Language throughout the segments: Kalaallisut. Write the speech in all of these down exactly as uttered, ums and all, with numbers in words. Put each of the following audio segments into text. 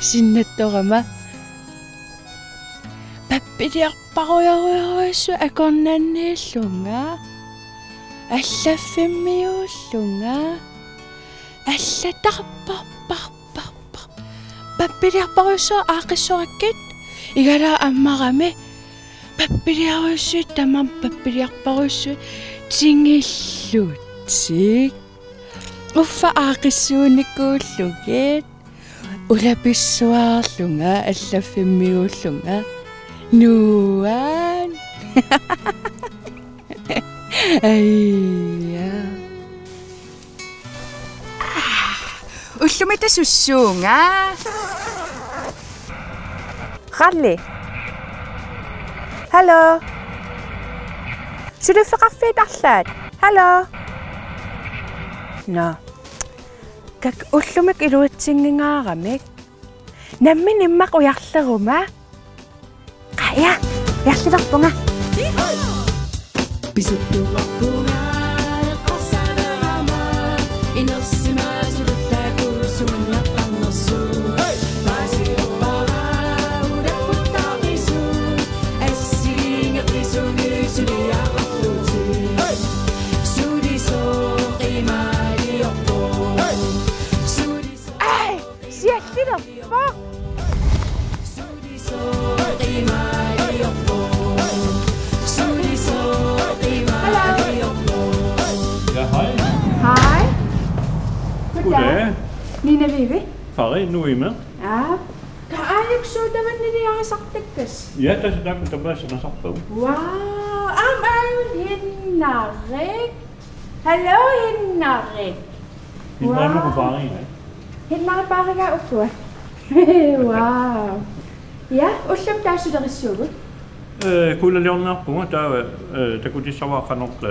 Sinnattorama. Pappiliarparujorujussuit akornanniillunga. Allaffimmiuullunga. Allatarparparparpar. Pappiliarparujussuit aaqqissorakkit. Igalaat ammarami. Pappiliarujussuit tamarmik pappiliarparujussuit tingillutik. Uffa aaqqissuunnikuullugit. Ulapissuarlunga, allaffimmiuullunga. Nuan. Aija. Ullumi tasussuunga. Ralli. Hallo. Suliffeqarfiit arlaat. Hallo. Nå. Kak ullumik iluatsinngingaarami. Nammineq immaqa ujarleruma. Qaja, ujarlerpunga. Ai, siallilerpoq. Hallo. Ja, hej. Hej. Goddag. Goddag. Nina Vivi. Fari Nuime. Ja. Kan aajuku sodavandiliarisartakkas? Ja, tassa taakku tapaassanasarpagut. Wow. Aamma aajuna Hinnarik. Hallo, Hinnarik. Hinnarik. Wow. Paariga. Hinnarik paariga ukua. Wow. Ja, ullumi taava sulerissuugut? Eh, kuulaliorniarpunga taava, eh, takutissavara qanoq, eh,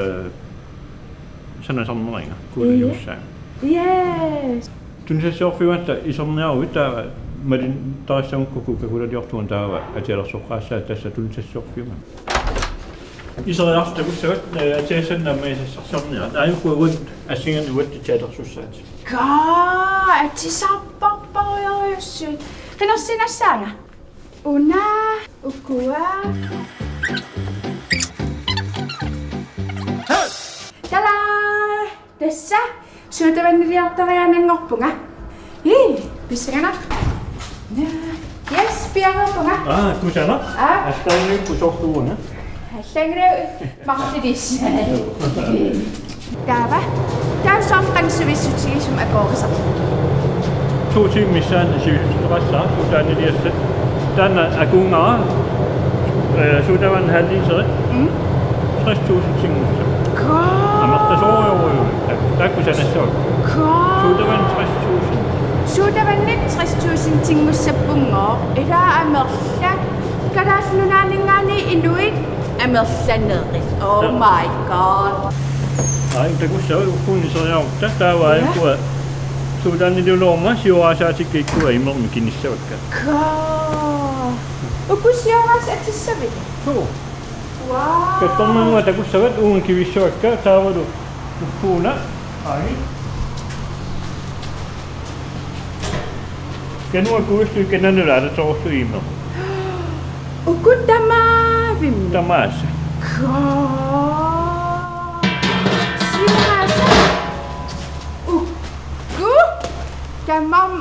sanasarneriga, kuulaliussaa. Yes. Tunisassiorfiugatta iserniaruit taava malintarissagukku kuulaliortunga taava atialersoqqaassavat tassa tunisassiorfiugatta. Iseriarluta takussavat, eh, atiassannik aamma isassarsiorniarit. Aajuku uagut assinganik uattut atialersussaatit. Kaa, atisarparparujorujussuit. Qinersinassaanga? Una, ukua. Tada! Tassa, sodavandiliortariaannanngorpunga. Ii, pissanganaq. Yes, piareerpunga. Aa, kusanaq. Aa. Astaanniippu soorluuna. Allanngilagut marlulis. Taava, taava soorlu qanoq sivisussutigisumik akuerisarpit? To tiimit missaanni sivisutigeqassaaq, sodavandiliassat. Taanna akuunngilaq, eh, sodavand halv literi. Mm. Tres tusind tingussaq. Kaa. Amerlasoorujussuuvoq. Taakku sanassavakka. Kaa. Sodavand tres tusind. Sodavandit tres tusind tingussappunngooq. Ilaa amerlak. Kalaallit Nunaanninngaanniit inuit amerlanerit. Oh my God. Ai, takussavat ukkuuniseriarutta taava. Ja. Aajuku sodavandiliulluarama sioraasaatikka ikkua imermik kinissavakka. Kaa. Uku sioraasat atissavit? Suu. Wow. Kattornannguaq takussavat uunga kivissavakka taavalu ukkuuna. Ai. Kanua kuulluit kananulaalertorluinnarmik. Uku tamaavimmi? Tamaasa. Kaa. Siumaasa. Uku. Tamam.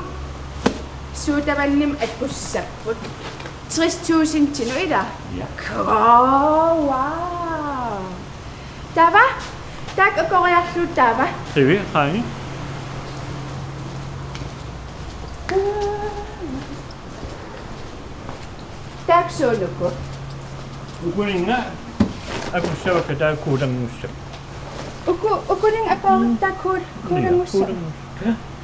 Sodavandimik akussapput. Tres tusindinut ilaa? Ja. Kaa, wow. Taava? Taakku akueriarlugu taava? Sivi, qaangi. Taakku suunuku? Ukuninnga akussavakka taakku kuulanngussat. Uku, ukuninnga akueriarlugu taakku kuul-, kuulanngussat. Kuulanngussat.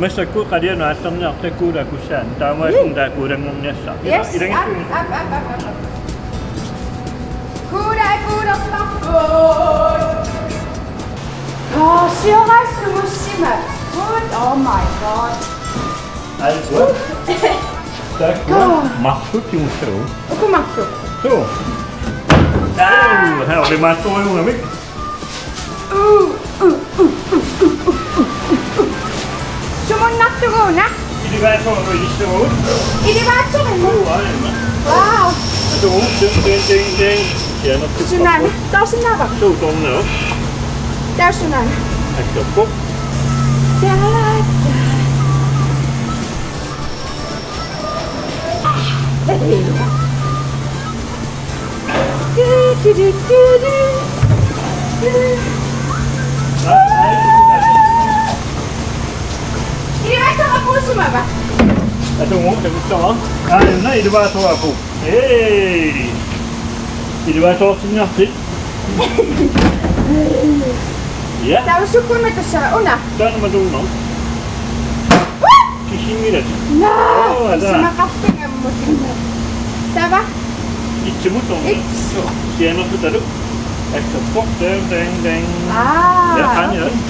Massakkut qalianut aallarniarta kuula akussaani. Taamaasillunga taava kuulanngorniassaaq. Yes. Ila-, ilagissui. Aap, aap, aap, aap, aap. Kuula, kuula, papput. Aa, siorassuusimap. Good, oh my God. Ai, good. Takuuk. Good. Marluk kingussagu. Uku marluk. Suu. Aa. Suu, her oli massakkut. Sumunnartugut una? Elevator ilissugut. Elevator? Suu, aamma. Wow. Suu, ding, ding, ding, ding. Sianertut. Sunaana? Taava sunaava? Suu, torneo. Taava sunaana? Akkorpoq. Taava. Atugu, takussava? Aajuna, elevator apu. Hey! Elevator sinnaarti. Ja. Taava sukkuuna tassa una. Taanna matunnga. Kisingilat. Naa, oo, ala. Isumaqarfigammut. Taava? Itsimut on. Its. Sianertutalu. Akkorpoq, dang, dang, dang. Aa. Ja, aani, aani.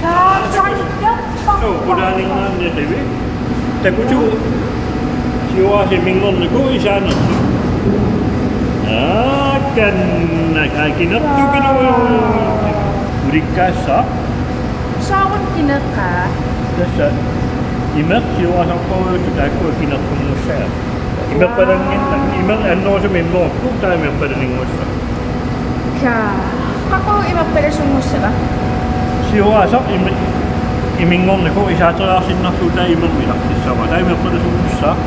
Kaatsan. Suu, qulaaninngaanniit qivi. Takutu. Siuaasi iminngornikoq isaanersoq. Aa, kanna, aa, kinertupilu. Ulikkaassaaq. Sooruna kineqaa? Tassa. Imeq siuaasarpoq taakkua kinertunngussagaat. Imerpalannginnami, imeq annerusumik immerukkit, taava imerpalanninngussaq. Kaa. Qaqugu imerpalasunngussava? Siuaasaq imi-, iminngornikoq isaateriarsinnarlugu taava imermilaqtissava. Taava imerpalasunngussaq.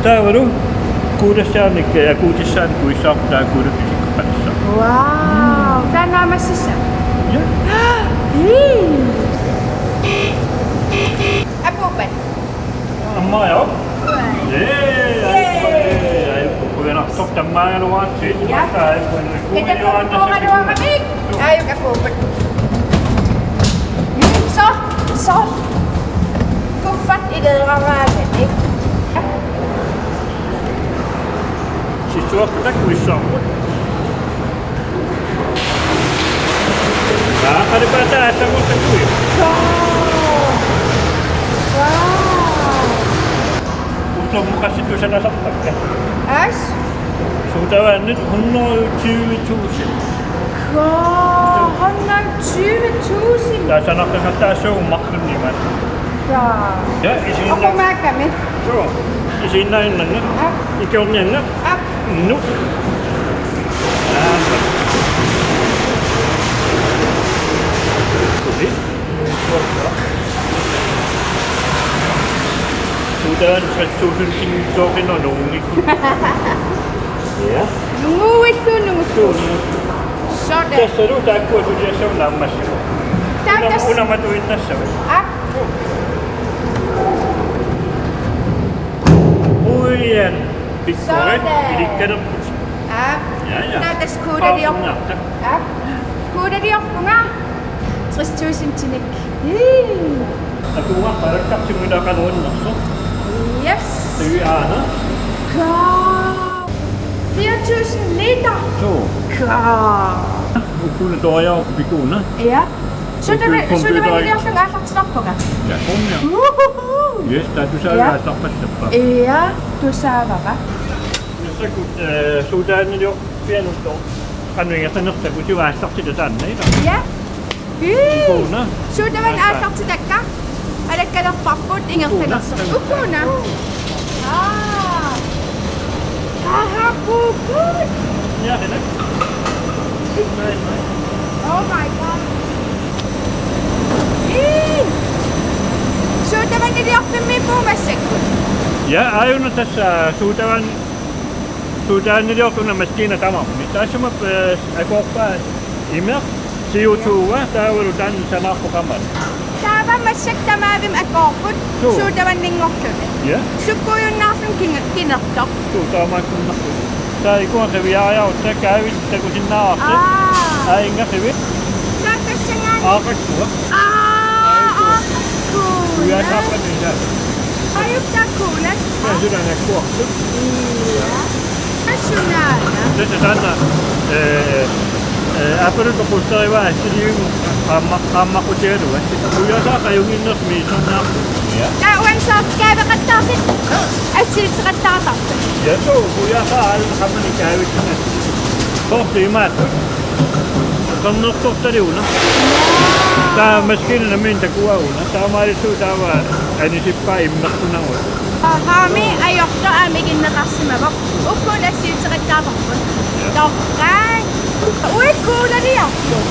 Taavalu kuulassaanik akuutissaanik kuissaarput taava kuulatut isikkoqanissaq. Wow. Taava naammassissava? Ja. Ii. Apuuppat. Aamma, ja. Ee, ai, ai, ai, qujanartoq tammaagaluaratsigit. Ja. Ai, qujanartoq. Kitaluaruamik. Aajuku apuuppat. Suu, suu. Kuffertit ileeraraanni. Sissuartut takuissaarput. Aa, qalipaataa allamut takuju. Wow. Wow. Ullormut qassit tusanasartakka? Aas? Sodavandit hundrede tyve tusind. Wow, hundrede tyve tusind. Taava sanaqqingattaassuugut marlunnik imaattoq. Wow. Ja, isiginna-. Oqumaakkami. Suu. Isiginnaaginnanga. Aap. Ikiorniannga. Aap. Nu. Aap. Suli. Sodavand tres tusind sooqinnerunngikku. Ja. Nunguillu nunguttu. Suu, nunguttu. Sådan. Tassalu taakkua suliassagut naammassivoq. Taava una-, tassa. Unamatuinnassavat. Aap. Uian. Pikkorik. Sådan. Ilikkalerput. Aap. Ja, ja. Taava tassa kuulalior-. Pausinnarta. Aap. Kuulaliorpunga. Tres tusindinik. Ii. Atuga palakkartigu ilaqaluinnersoq. Yes. Tui aana. Kaa. Fire tusind liter. Suu. Kaa. Ukulu toria pikuuna. Ja. Sodavand, computer, sodavandiliorlunga aallartinarpunga. Ja, kom ja. Uhuhu. Yes, taava tusaavit, ja, aallarpassappa. Ja, tusaavara. Massakkut, eh, sodavandiliorpianut qanoq ingerlanersoq takusiuk aallartitaq taanna, ilaa? Ja. Ii. Ukuna. Sodavand aallartitakka. Alakkalerparput ingerlanersoq. Ukuna. Ukuna. Aa. Aha, puuput. Ja, henne. Nej, nej. Oh my God. Ii. Sodavandiliorfimmiippugut massakkut. Ja, aajuna tassa sodavand-, sodavandiliortuna maskiina tamarmi. Taassuma, eh, akoorpaa imeq, CO to-a, taavalu taanna sanaarpoq qamani. Taava massakkut tamaavimmik akoorput. Suu. Sodavandinngorluni. Ja. Sukkuujunnaarluni kinga-, kinertoq. Suu, taamaakkunnarpoq. Taava ikua qiviariarutta kaavit takusinnaavarsi. Aa. Aa, ingaqqivit? Taava tassanngaanniit. Aaqakkua. Aa, aaqakkua. Ujaasaaqqat ila. Ajup taakkuuna. Aa, suna nakkuartut. Ila. Assunaana. Tassa taanna, ee, ee, aappaluttut qusserivaa assiliivimmut qaamma-, qaammaqqutigalugu. Ujaasaaq qajunnginnermik isornaarput. Ja. Taava uani soorlu kaaveqattaartut. Assilisseqattaartarput. Ja, suu, ujaasaaq aamma qaammanik kaavitsinat. Soorlu imaattoq. Qernertortaliuna. Taava maskiina nammineq takuauna. Taamaalillugu taava anisippaa immersunarua. Aami ajortoq aamma ikinneqarsimavoq. Ukku assilisseqattaartarput. Torrak. Ui, kuulaliarput.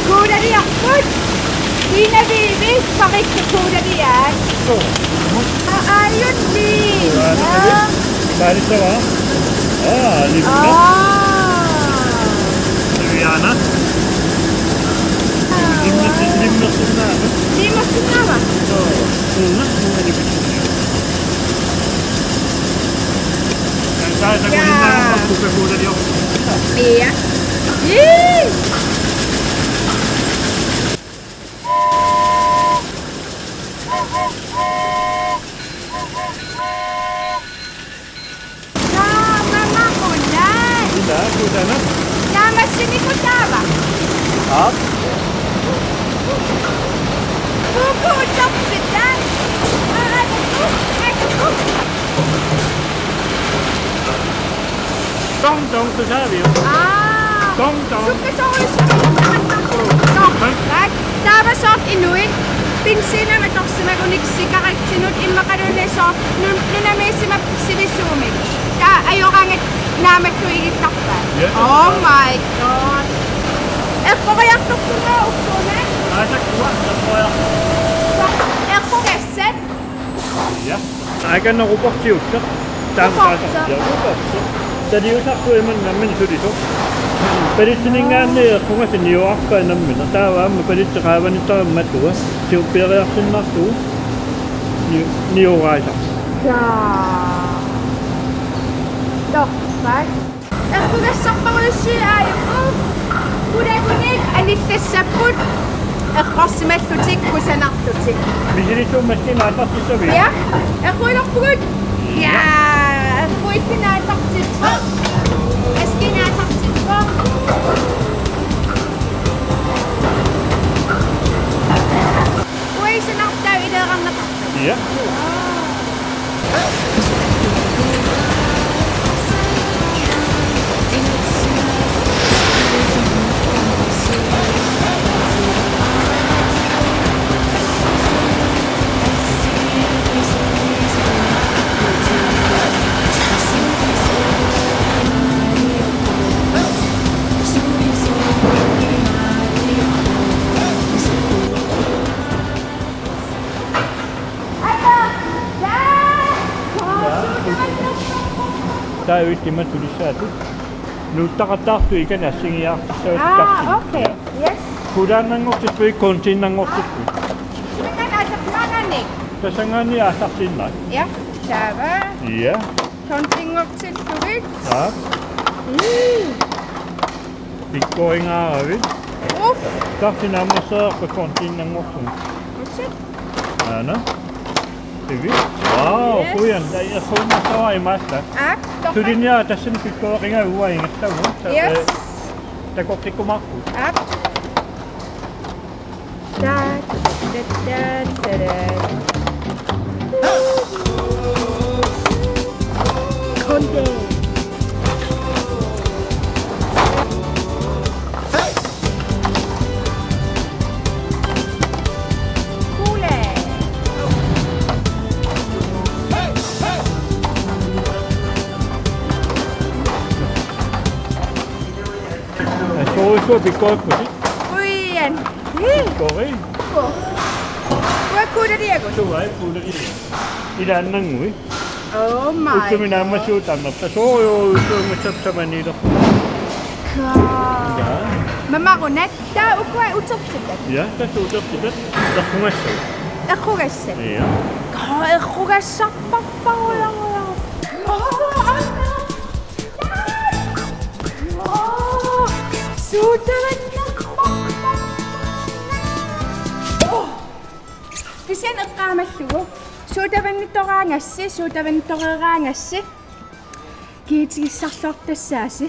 Kuulaliarput. Ina Vivi, Farikka kuulaliaat. Aa, ajunni. Aa. Paarissavaa? Aa, limma. Aa. Riviana. Limma, limma sunnaava? Limma sunnaava? Joo. Sunna, sunna limma. Kan taanna. Jaa. Coca-Cola. Jaa. Jee. Taava mamakuna. Ila, kutana. Taava sinikuttaava. Aap. Kuku utsapsita. Aa, kuku, kuku. Tong tong, tusaaviuk? Aa. Tong tong. Sukkasoorujussuaq. Tong. Hai. Taava soorlu inuit benzinimik atorsimagunik sikaritsinut immaqaluunniit soorlu nun-, nunamiissimap sivisuumik. Taava ajoraangat naammattuigittarpaat. Ja. Oh my God. Eqqoriartorpunga ukkuuna. Aatakkua eqqoriartor-. Eqqugassat. Ja. Akanna ruportiuttoq. Taama. Ruportoq. Ja, ruportoq. Taliusartuiman nammineq sulisoq. Palitsininngaanniit eqqugassat niuarpaat nammineq. Taava aamma palitsi qaavanissara matua. Siuppiariarsinnartugut. Ni-, niuraasaq. Jaa. Torrak. Eqqugassarparujussuit aajuku. Qulagunik anittassapput. Eqqorsimallutik kusanarlutik. Misilissuummaskina aallartissavit? Ja. Eqquilerpugut. Ja. Eqquikkina aallartippoq. Maskina aallartippoq. Uisunartaa ileerarnata. Ja. Taava uissimat tulissaatut. Nuuttaqattaartut ikani assigiiaartissavatit. Aa, taxi. Okay. Ja. Yes. Kuulaannanngortipputit, containernnanngortipputit. Minna kaasaq maanani. Tassanngaanniit aallartiinnarput. Ja, taava. Ja. Containerngortillugit. Ja. Mm. Pikkorigaaravit. Uf. Taxi naammassereerpat containerngorluni. Utsik. Aana. Ivi. Wow, yes. Qujan, ja, ja, qujan, så er meget. Aap, torrak. Sulinniarpat tassani pikkorigaaravit uanga ingerlavugut. Yes. Takoqqikkumaarpugut. Aap. Da, da, da, da, da. Konde. Kuule. Soorlu pikkorippusi. Qujan. Ii. Kori. Ko. Uanga kuulaliagut. Suai kuulaliagut. Ilaannanngui. Oh my God. Utsumi naammassivugut taanna. Soorlu utsumi sapsamaniilerput. Ka. Ja. Mamarunat. Taava ukua utertitat. Ja, tassa utertitat. Eqqugassat. Eqqugassat. Ja. Ka eqqugassarparpara. Oh, anna. Suutavannerpoq. Kisianni eqqaamallugu. Suutavannittoraangassi, suutavannittooreeraangassi. Kiitigissarluartassaasi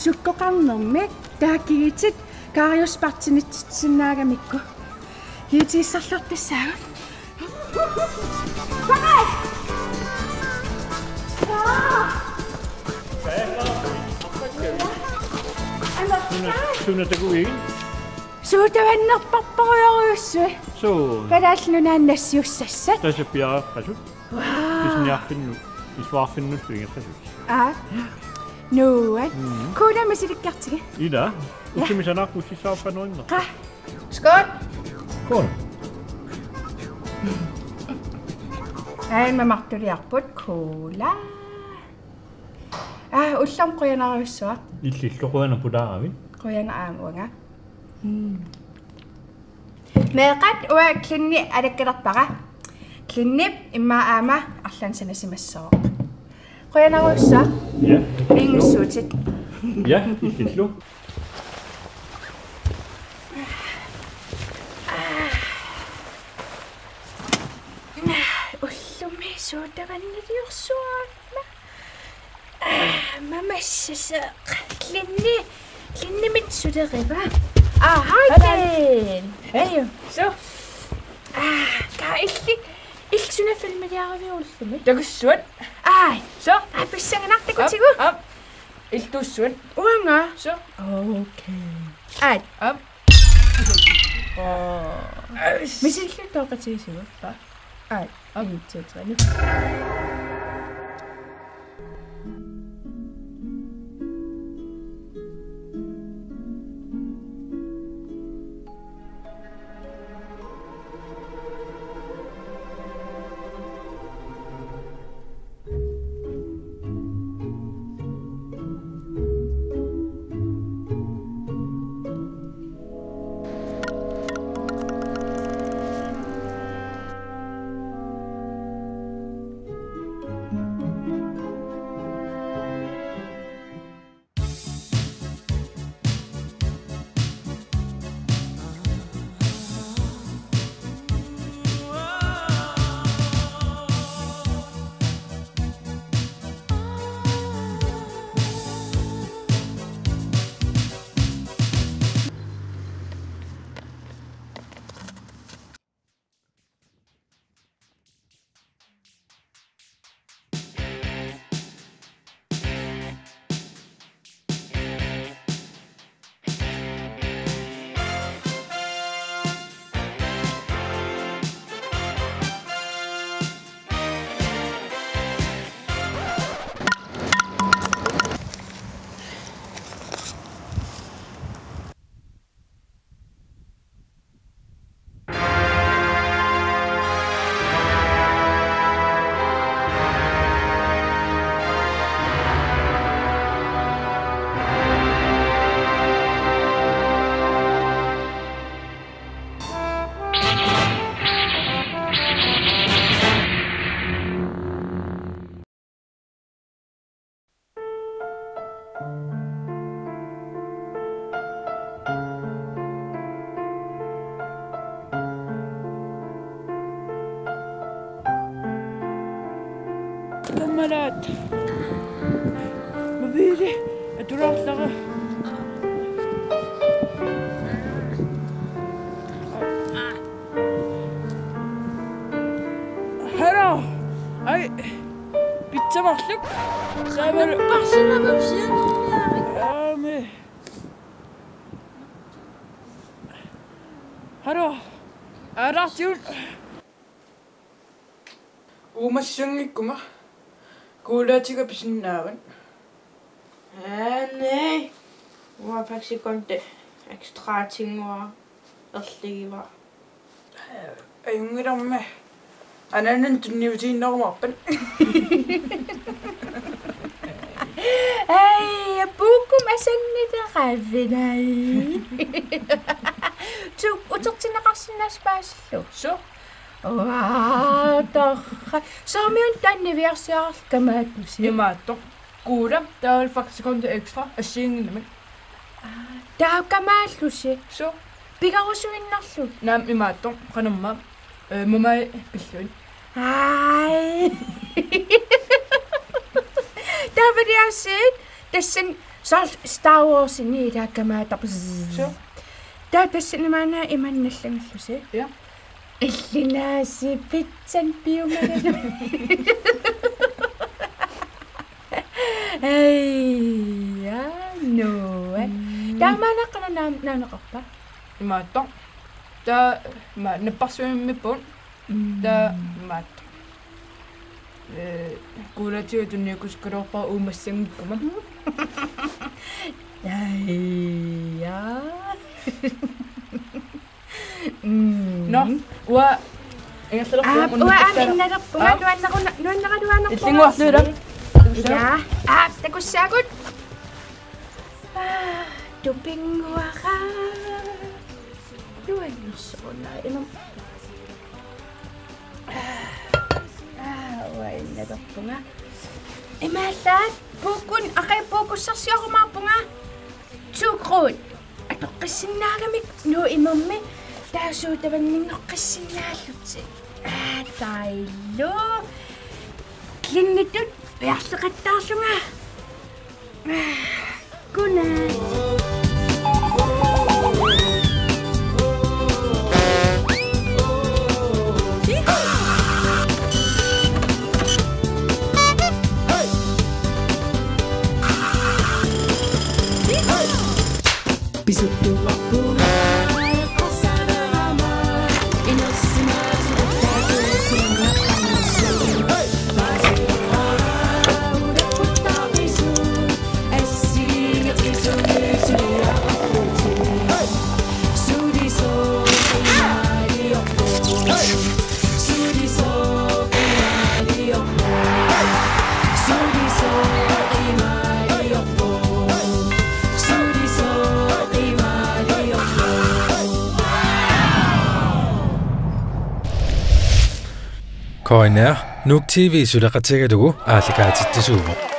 sukkoqarnermi taakkigitit Karius partinitsitsisinnaagamikku. Kiitigissarluartassaagut. Suna, suna takuin? Suutavannerparparujorujussuit. Suu. Kalaallit Nunaanni nassiussassat. Tassa piareeqqasut. Wow. Pisiniarfinnut, isuarfinnullu ingerlasut. Aa. Nuuat. Mm. Cola misilikkartigi. Ila. Ja. Ussimi sanaarput sissaarpanuinna. Qa. Skål. Skål. Ai, mamartuliarput cola. Aa, ullormi qujanarujussuaq. Illillu qujanaq pulaaravit. Qujanaq aamma uanga. Mm. Meeqqat, uanga Glenni alakkalerpara. Glennip immaqa aamma arlaannik sanasimassooq. Qujanarujussuaq. Ja. Ingissuutit. Ja, illillu. Ullumi suutavanniliorsuarma. Aa, mamassaseq. Glenni, Glennimit suleriva. Aa, hej, Glenn. Hej. Suu. Aa, ka illit, illit suna filmiliaraviuk ullumi? Takussuat. Aa, suu. Aa, pissanganaq, takusigu. Aap, aap. Illit tuussuat. Uanga. Suu. Okay. Aa. Aap. Aa. Misilillu toqatigisigu. Aa. Aa. En, to, tre, nu. Kammalaat. Mobiili atulaarlara. Hallo. Ai. Pitsa marluk. Saamalu. Aami. Hallo. Aalaartigut. Uumassanngikkuma. Kuulaatiga pisinnaavat. Aa, nej. Uanga Faxe Kondi ekstratinnguara erligivara. Ajunngilarmi. Anaanannut tunniutiinnarumaarpat. Ai, puukkum asannileqaavinai. Tu utertinneqarsinnaasut paasillu. Suu. Uaa, torrak. Soormiuna taanna niviarsiaralukku kamaattusi. Imaattoq. Cola, taavalu Faxe Kondi Extra, assigiinnginnamik. Aa, Taakkamaallusi. Suu. Pigarusuinnarlu. Naamik imaattoq qanormaa. Eh, mumai pillugit. Ai. Taava piliaasiit tassani soorlu Star Wars-ini taakkamaattaq. Suu. Taava tassani maanna imanna nallanngillusi. Ja. Illinasi pitsan piumagalu. Ei, ja, nu. Mm. Taamaanna qanoq naam-, naaneqarpa? Imaattoq. Taava ma napparsuimmipput. Mm. Taava imaattoq. Eh, kuulatigut tunniukkusukaluarpara uumassanngikkuma. Ei, ja. Mm. Nå, uanga ingerlalerpunga. Aap, uanga aamma ingerlalerpunga. Aap. Nuannaruna-, nuannaraluarnerpunga. Illinguarluila. Ja. Aap, takussaagut. Aa, tupinnguara. Nuannersoruna imam. Aa, uanga ingerlalerpunga. Imaallaat puukkun-, aqagu puukkussarsiorumaarpunga. Tukrut. Atoqqissinnaagamik nuu imummi taava suutavanninngoqqissinnaallutsi. Aa, taillu. Klinnitut piarleqattaarlunga. Aa, godnat. K N R, Nuuk T V suleqatigalugu aallakaatitsisuuvoq.